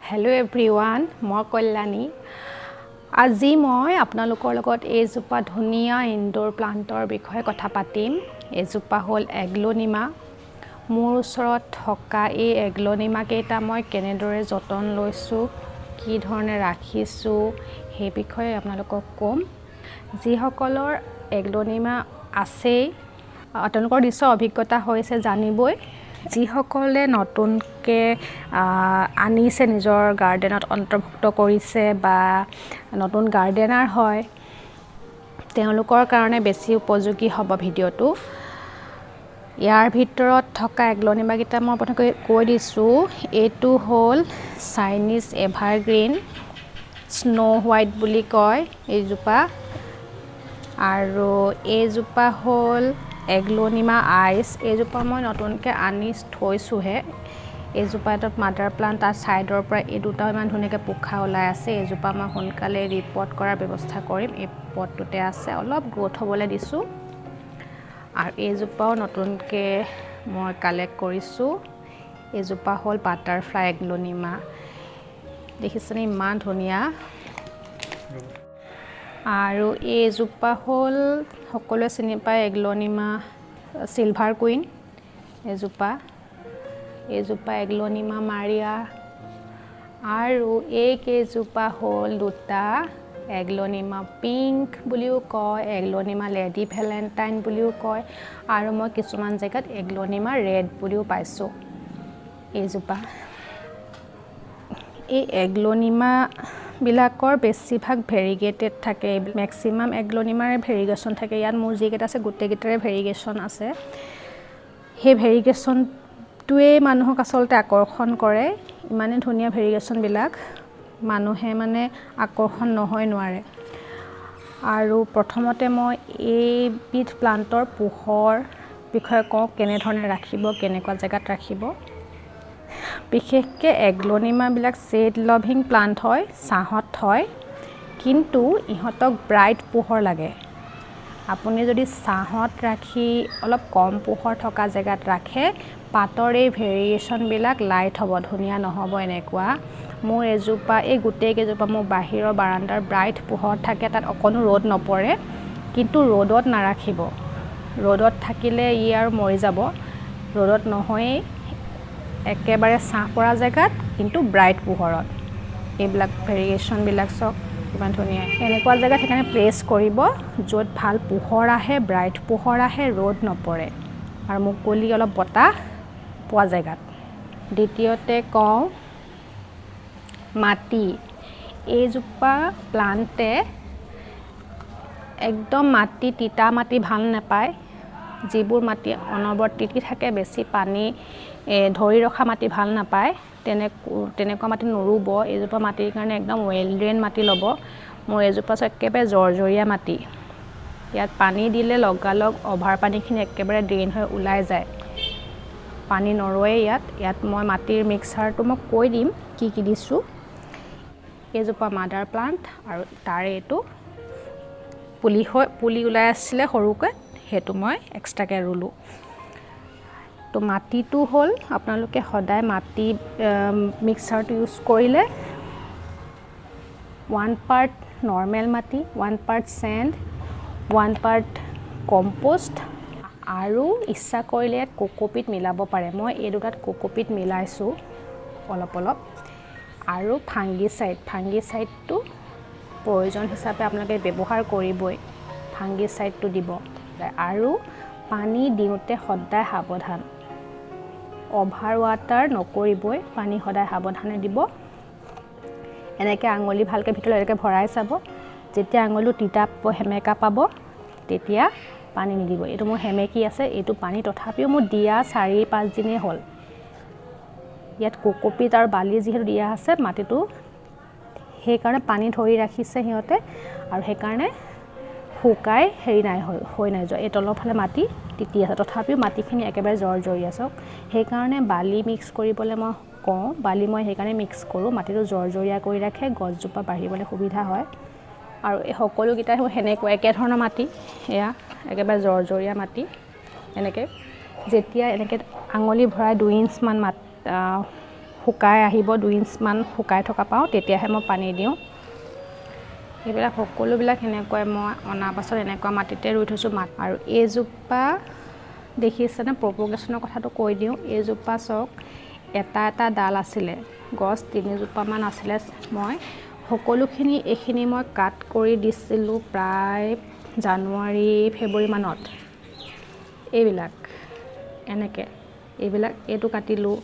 Hello' everyone, মই কল্যাণী। আজি মই আপোনালোকৰ লগত এইজোপা ধুনীয়া ইনডোৰ প্লাণ্টৰ বিষয়ে কথা পাতিম। এইজোপা হ'ল এগ্ল'নিমা। মোৰ ওচৰত থকা এই এগ্ল'নিমাকেইটা মই কেনেদৰে যতন লৈছোঁ, কি ধৰণে ৰাখিছোঁ, সেই বিষয়ে আপোনালোকক ক'ম। যিসকলৰ এগ্ল'নিমা আছেই তেওঁলোকৰ নিশ্চয় অভিজ্ঞতা হৈছে, জানিবই। যিসকলে নতুনকৈ আনিছে, নিজৰ গাৰ্ডেনত অন্তৰ্ভুক্ত কৰিছে বা নতুন গাৰ্ডেনাৰ হয়, তেওঁলোকৰ কাৰণে বেছি উপযোগী হ'ব ভিডিঅ'টো। ইয়াৰ ভিতৰত থকা এগ্ল'নিমাকেইটা মই প্ৰথমে কৈ দিছোঁ। এইটো হ'ল চাইনিজ এভাৰগ্ৰীণ, স্ন' হোৱাইট বুলি কয় এইজোপা। আৰু এইজোপা হ'ল এগ্ল'নিমা আইচ। এইজোপা মই নতুনকৈ আনি থৈছোঁহে। এইজোপা এটা মাদাৰ প্লাণ্ট, তাৰ ছাইডৰ পৰা এই দুটাও ইমান ধুনীয়াকৈ পোখা ওলাই আছে। এইজোপা মই সোনকালে ৰিপট কৰাৰ ব্যৱস্থা কৰিম। এই পটটোতে আছে, অলপ গ্ৰ'থ হ'বলৈ দিছোঁ। আৰু এইজোপাও নতুনকৈ মই কালেক্ট কৰিছোঁ। এইজোপা হ'ল বাটাৰফ্লাই এগ্ল'নিমা। দেখিছেনে ইমান ধুনীয়া। আৰু এইজোপা হ'ল সকলোৱে চিনি পায় Aglaonema silver queen. এইজোপা Aglaonema Mariya. আৰু এইকেইজোপা হ'ল দুটা এগ্ল'নিমা পিংক বুলিও কয়, এগ্ল'নিমা লেডি ভেলেণ্টাইন বুলিও কয়, আৰু মই কিছুমান জেগাত এগ্ল'নিমা ৰেড বুলিও পাইছোঁ। এইজোপা, এই এগ্ল'নিমাবিলাকৰ বেছিভাগ ভেৰিগেটেড থাকে। মেক্সিমাম এগ্ল'নিমাৰে ভেৰিগেশ্যন থাকে। ইয়াত মোৰ যিকেইটা আছে গোটেইকেইটাৰে ভেৰিগেশ্যন আছে। সেই ভেৰিগেশ্যনটোৱেই মানুহক আচলতে আকৰ্ষণ কৰে। ইমানেই ধুনীয়া ভেৰিগেশ্যনবিলাক, মানুহে মানে আকৰ্ষণ নহৈ নোৱাৰে। আৰু প্ৰথমতে মই এইবিধ প্লাণ্টৰ পোহৰ বিষয়ে কওঁ, কেনেধৰণে ৰাখিব, কেনেকুৱা জেগাত ৰাখিব। বিশেষকৈ এগ্ল'নিমাবিলাক শ্বেড লভিং প্লাণ্ট হয়, ছাঁহত হয়, কিন্তু ইহঁতক ব্ৰাইট পোহৰ লাগে। আপুনি যদি ছাঁহত ৰাখি অলপ কম পোহৰ থকা জেগাত ৰাখে, পাতৰ এই ভেৰিয়েশ্যনবিলাক লাইট হ'ব, ধুনীয়া নহ'ব এনেকুৱা। মোৰ এজোপা, এই গোটেইকেইজোপা মোৰ বাহিৰৰ বাৰাণ্ডাৰ ব্ৰাইট পোহৰ থাকে, তাত অকণো ৰ'দ নপৰে। কিন্তু ৰ'দত নাৰাখিব, ৰ'দত থাকিলে ই আৰু মৰি যাব। ৰ'দত নহয়েই, একেবাৰে ছাঁ পৰা জেগাত, কিন্তু ব্ৰাইট পোহৰত। এইবিলাক ভেৰিয়েশ্যনবিলাক চাওক কিমান ধুনীয়া। এনেকুৱা জেগাত সেইকাৰণে প্লেচ কৰিব য'ত ভাল পোহৰ আহে, ব্ৰাইট পোহৰ আহে, ৰ'দ নপৰে, আৰু মুকলি অলপ বতাহ পোৱা জেগাত। দ্বিতীয়তে কওঁ মাটি। এইজোপা প্লাণ্টে একদম মাটি, তিতা মাটি ভাল নাপায়। যিবোৰ মাটি অনবৰত তিতি থাকে, বেছি পানী ধৰি ৰখা মাটি ভাল নাপায়, তেনেকুৱা মাটি নুৰুব। এইজোপা মাটিৰ কাৰণে একদম ৱেল ড্ৰেইন মাটি ল'ব। মোৰ এইজোপা একেবাৰে জৰ্জৰীয়া মাটি। ইয়াত পানী দিলে লগালগ অভাৰ পানীখিনি একেবাৰে ড্ৰেইন হৈ ওলাই যায়, পানী নৰয়ে ইয়াত। ইয়াত মই মাটিৰ মিক্সাৰটো মই কৈ দিম কি কি দিছোঁ। এইজোপা মাদাৰ প্লাণ্ট, আৰু তাৰে এইটো পুলি ওলাই আছিলে সৰুকৈ, সেইটো মই এক্সট্ৰাকৈ ৰুলোঁ। তো মাটিটো হ'ল, আপোনালোকে সদায় মাটি মিক্সাৰটো ইউজ কৰিলে 1 পাৰ্ট নৰ্মেল মাটি, 1 পাৰ্ট চেণ্ড, 1 পাৰ্ট কম্প'ষ্ট, আৰু ইচ্ছা কৰিলে ইয়াত কোকোপিট মিলাব পাৰে। মই এই দুটাত কোকোপিট মিলাইছোঁ অলপ অলপ। আৰু ফাংগিচাইড, ফাংগিচাইডটো প্ৰয়োজন হিচাপে আপোনালোকে ব্যৱহাৰ কৰিবই, ফাংগিচাইডটো দিব। আৰু পানী দিওঁতে সদায় সাৱধান, অভাৰ ৱাটাৰ নকৰিবই, পানী সদায় সাৱধানে দিব। এনেকৈ আঙুলি ভালকৈ ভিতৰলৈ এনেকৈ ভৰাই চাব, যেতিয়া আঙুলিটো তিতা সেমেকা পাব তেতিয়া পানী নিদিব। এইটো মোৰ সেমেকি আছে, এইটো পানী তথাপিও মোৰ দিয়া 4-5 দিনেই হ'ল। ইয়াত কোকোপিট আৰু বালি যিহেতু দিয়া আছে, মাটিটো সেইকাৰণে পানী ধৰি ৰাখিছে সিহঁতে, আৰু সেইকাৰণে শুকাই হেৰি নাই হৈ নাই যোৱা। এই তলৰ ফালে মাটি তিতি আছে, তথাপিও মাটিখিনি একেবাৰে জৰ্জৰীয়া চাওক। সেইকাৰণে বালি মিক্স কৰিবলৈ মই কওঁ, বালি মই সেইকাৰণে মিক্স কৰোঁ, মাটিটো জৰ্জৰীয়া কৰি ৰাখে, গছজোপা বাঢ়িবলৈ সুবিধা হয়। আৰু এই সকলোকেইটাই সেনেকুৱা একেধৰণৰ মাটি, এয়া একেবাৰে জৰ্জৰীয়া মাটি। এনেকৈ যেতিয়া এনেকৈ আঙুলি ভৰাই 2 ইঞ্চমান শুকাই আহিব, 2 ইঞ্চমান শুকাই থকা পাওঁ, তেতিয়াহে মই পানী দিওঁ। এইবিলাক সকলোবিলাক সেনেকুৱাই মই অনাৰ পাছত এনেকুৱা মাটিতে ৰুই থৈছোঁ। আৰু এইজোপা দেখিছেনে, প্ৰপগেশ্যনৰ কথাটো কৈ দিওঁ। এইজোপা চাওক, এটা এটা ডাল আছিলে, গছ 3জোপামান আছিলে। মই সকলোখিনি এইখিনি মই কাট কৰি দিছিলোঁ প্ৰায় জানুৱাৰী ফেব্ৰুৱাৰী মানত। এইবিলাক এনেকৈ, এইবিলাক এইটো কাটিলোঁ,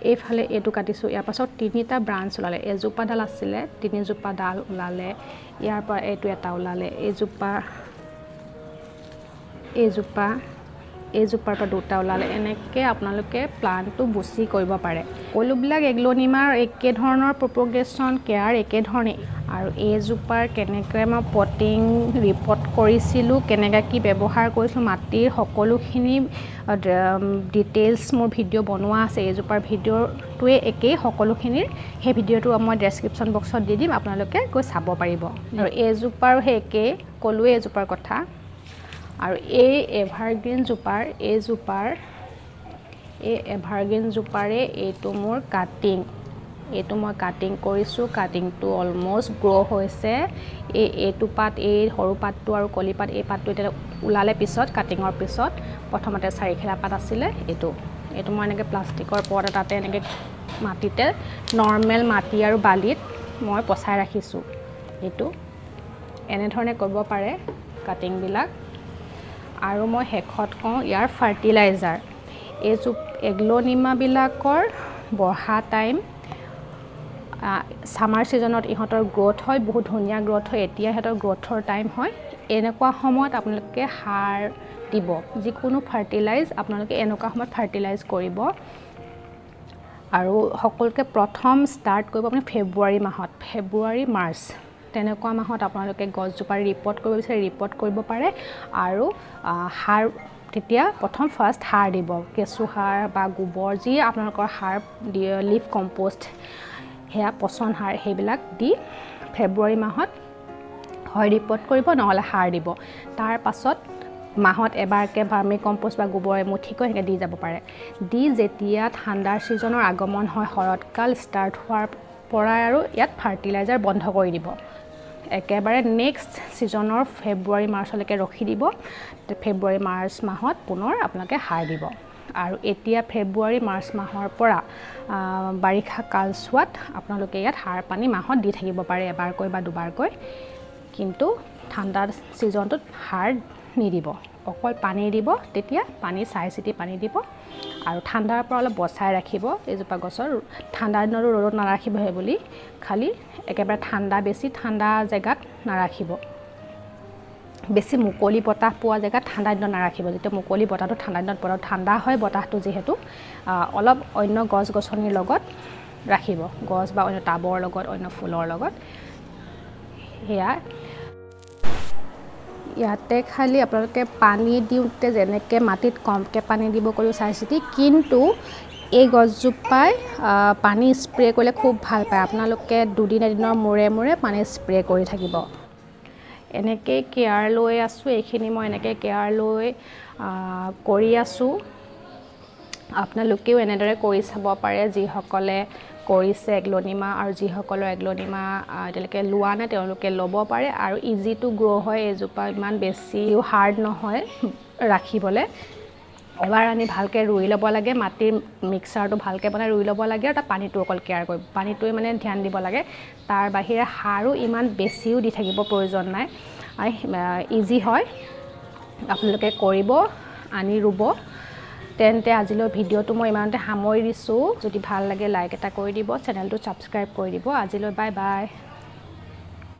এইফালে এইটো কাটিছোঁ। ইয়াৰ পাছত 3টা ব্ৰাঞ্চ ওলালে। এজোপা ডাল আছিলে, 3জোপা ডাল ওলালে। ইয়াৰ পৰা এইটো এটা ওলালে, এইজোপা, এইজোপা, এইজোপাৰ পৰা 2টা ওলালে। এনেকৈ আপোনালোকে প্লাণ্টটো বুচি কৰিব পাৰে। সকলোবিলাক এগ্ল'নিমাৰ একে ধৰণৰ প্ৰপগেশ্যন, কেয়াৰ একেধৰণেই। আৰু এইজোপাৰ কেনেকৈ মই পটিং ৰিপৰ্ট কৰিছিলোঁ, কেনেকৈ কি ব্যৱহাৰ কৰিছিলোঁ, মাটিৰ সকলোখিনি ডিটেইলছ মোৰ ভিডিঅ' বনোৱা আছে। এইজোপাৰ ভিডিঅ'টোৱে একেই সকলোখিনিৰ, সেই ভিডিঅ'টো মই ডেছক্ৰিপশ্যন বক্সত দি দিম, আপোনালোকে গৈ চাব পাৰিব। আৰু এইজোপাৰো সেই একেই, ক'লোৱেই এইজোপাৰ কথা। আৰু এই এভাৰগ্ৰীণ জোপাৰ, এইজোপাৰ, এই এভাৰগ্ৰীণ জোপাৰে এইটো মোৰ কাটিং, এইটো মই কাটিং কৰিছোঁ। কাটিংটো অলম'ষ্ট গ্ৰ' হৈছে। এইটো পাত, এই সৰু পাতটো আৰু কলি পাত, এই পাতটো এতিয়া ওলালে পিছত, কাটিঙৰ পিছত। প্ৰথমতে চাৰিখিলা পাত আছিলে। এইটো মই এনেকৈ প্লাষ্টিকৰ পট এটাতে এনেকৈ মাটিতে, নৰ্মেল মাটি আৰু বালিত মই পচাই ৰাখিছোঁ। এইটো এনেধৰণে কৰিব পাৰে কাটিংবিলাক। আৰু মই শেষত কওঁ ইয়াৰ ফাৰ্টিলাইজাৰ। এইজোপ এগ্ল'নিমাবিলাকৰ বঢ়া টাইম ছামাৰ ছিজনত ইহঁতৰ গ্ৰ'থ হয়, বহুত ধুনীয়া গ্ৰ'থ হয়। এতিয়া সিহঁতৰ গ্ৰ'থৰ টাইম হয়। এনেকুৱা সময়ত আপোনালোকে সাৰ দিব, যিকোনো ফাৰ্টিলাইজ আপোনালোকে এনেকুৱা সময়ত ফাৰ্টিলাইজ কৰিব। আৰু সকলোতকৈ প্ৰথম ষ্টাৰ্ট কৰিব আপুনি ফেব্ৰুৱাৰী মাহত, ফেব্ৰুৱাৰী মাৰ্চ তেনেকুৱা মাহত আপোনালোকে গছজোপা ৰিপৰ্ট কৰিব বিচাৰে, ৰিপৰ্ট কৰিব পাৰে। আৰু সাৰ তেতিয়া প্ৰথম ফাৰ্ষ্ট সাৰ দিব, কেঁচু সাৰ বা গোবৰ, যি আপোনালোকৰ সাৰ দিয়ে, লিফ কম্প'ষ্ট, সেয়া পচন সাৰ, সেইবিলাক দি ফেব্ৰুৱাৰী মাহত হয় ৰিপৰ্ট কৰিব, নহ'লে সাৰ দিব। তাৰ পাছত মাহত এবাৰকৈ ভাৰ্মি কম্প'ষ্ট বা গোবৰ এমুঠিকৈ সেনেকৈ দি যাব পাৰে। দি যেতিয়া ঠাণ্ডাৰ ছিজনৰ আগমন হয়, শৰৎকাল ষ্টাৰ্ট হোৱাৰ পৰাই আৰু ইয়াত ফাৰ্টিলাইজাৰ বন্ধ কৰি দিব। একেবাৰে নেক্সট ছিজনৰ ফেব্ৰুৱাৰী মাৰ্চলৈকে ৰখি দিব। ফেব্ৰুৱাৰী মাৰ্চ মাহত পুনৰ আপোনালোকে সাৰ দিব। আৰু এতিয়া ফেব্ৰুৱাৰী মাৰ্চ মাহৰ পৰা বাৰিষা কালচোৱাত আপোনালোকে ইয়াত সাৰ পানী মাহত দি থাকিব পাৰে, এবাৰকৈ বা দুবাৰকৈ। কিন্তু ঠাণ্ডা ছিজনটোত সাৰ নিদিব, অকল পানী দিব। তেতিয়া পানী চাই চিতি পানী দিব। আৰু ঠাণ্ডাৰ পৰা অলপ বচাই ৰাখিব এইজোপা গছৰ। ঠাণ্ডা দিনতো ৰ'দত নাৰাখিব সেইবুলি, খালি একেবাৰে ঠাণ্ডা, বেছি ঠাণ্ডা জেগাত নাৰাখিব। বেছি মুকলি বতাহ পোৱা জেগাত ঠাণ্ডা দিনত নাৰাখিব। যেতিয়া মুকলি বতাহটো ঠাণ্ডা দিনত বতাহ ঠাণ্ডা হয়, বতাহটো যিহেতু অলপ অন্য গছ গছনিৰ লগত ৰাখিব, গছ বা অন্য টাবৰ লগত, অন্য ফুলৰ লগত। সেয়া ইয়াতে খালি আপোনালোকে পানী দিওঁতে যেনেকৈ মাটিত কমকৈ পানী দিব ক'লোঁ চাই চিতি, কিন্তু এই গছজোপাই পানী স্প্ৰে কৰিলে খুব ভাল পায়। আপোনালোকে দুদিন এদিনৰ মূৰে মূৰে পানী স্প্ৰে কৰি থাকিব। এনেকেই কেয়াৰ লৈ আছোঁ, এইখিনি মই এনেকৈ কেয়াৰ লৈ কৰি আছোঁ। আপোনালোকেও এনেদৰে কৰি চাব পাৰে, যিসকলে কৰিছে এগ্ল'নিমা আৰু যিসকলৰ এগ্ল'নিমা এতিয়ালৈকে লোৱা নাই তেওঁলোকে ল'ব পাৰে। আৰু ইজি টু গ্ৰ' হয় এইজোপা, ইমান বেছিও হাৰ্ড নহয় ৰাখিবলৈ। এবাৰ আনি ভালকৈ ৰুই ল'ব লাগে, মাটিৰ মিক্সাৰটো ভালকৈ বনাই ৰুই ল'ব লাগে। আৰু তাত পানীটো অকল কেয়াৰ কৰিব, পানীটোৱে মানে ধ্যান দিব লাগে। তাৰ বাহিৰে সাৰো ইমান বেছিও দি থাকিব প্ৰয়োজন নাই, ইজি হয়। আপোনালোকে কৰিব, আনি ৰুব। তেন্তে আজিলৈ ভিডিঅ'টো মই ইমানতে সামৰি দিছোঁ। যদি ভাল লাগে লাইক এটা কৰি দিব, চেনেলটো ছাবস্ক্ৰাইব কৰি দিব। আজিলৈ বাই বাই।